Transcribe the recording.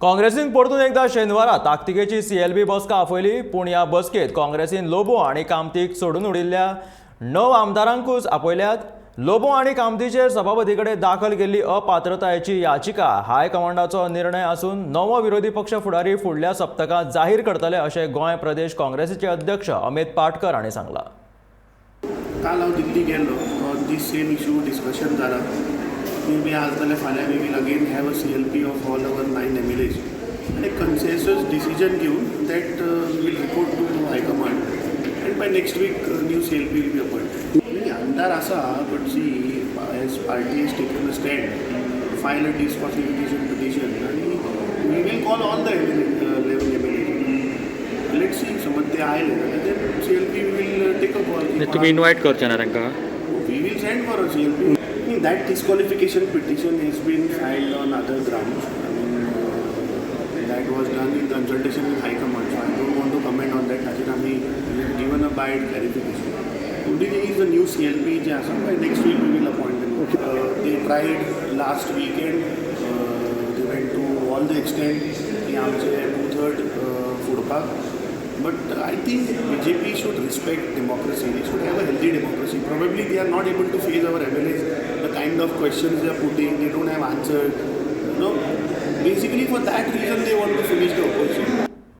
काँग्रेसीन परतून एकदा शेनवारा ताकतिकेची सीएलबी बसका आपयली. पूण ह्या बसकेत काँग्रेसीन लोबो आनी कामतीक सोडून उडिल्ल्या णव आमदारांकूच आपयल्यात. लोबो आनी कामतीचेर सभापती कडेन दाखल केल्ली अपात्रतायेची याचिका हायकमांडाचो निर्णय आसून नवो विरोधी पक्ष फुडारी फुडल्या सप्तकांत जाहीर करतले, अशें गोंय प्रदेश काँग्रेसीचे अध्यक्ष अमित पाटकर हांणी सांगलां. काल हांव दिल्ली गेल्लो. On this same issue discussion जाला. मे बी आज जाल्यार फाल्यां we will again have a CLP of all our nine MLAs आनी कन्सेन्सस डिसिजन घेवन that we'll report to high command and by next week new CLP will be appointed. आमदार आसा, but see, as party has taken a stand, file a disqualification petition आनी we will call all the 11 MLA. Let's see, समज ते आयले जाल्यार then CLP will take a call. तुमी invite करचे ना तांकां? We will send for a CLP. I mean, that disqualification petition has been filed on other grounds. I mean, that was done in consultation with High Command. So I don't want to comment on that. ताचेर आमी we have given a bite clarification. Only thing is the new CLP जे आसा, by next week we will appoint them. They tried last weekend. They went to all the extent की आमचे two third फोडपाक. But I think BJP should respect democracy. They should have a healthy democracy. Probably they are not able to face our MLAs, the kind of questions they are putting, they don't have answers. Basically for that reason they want to finish the opposition.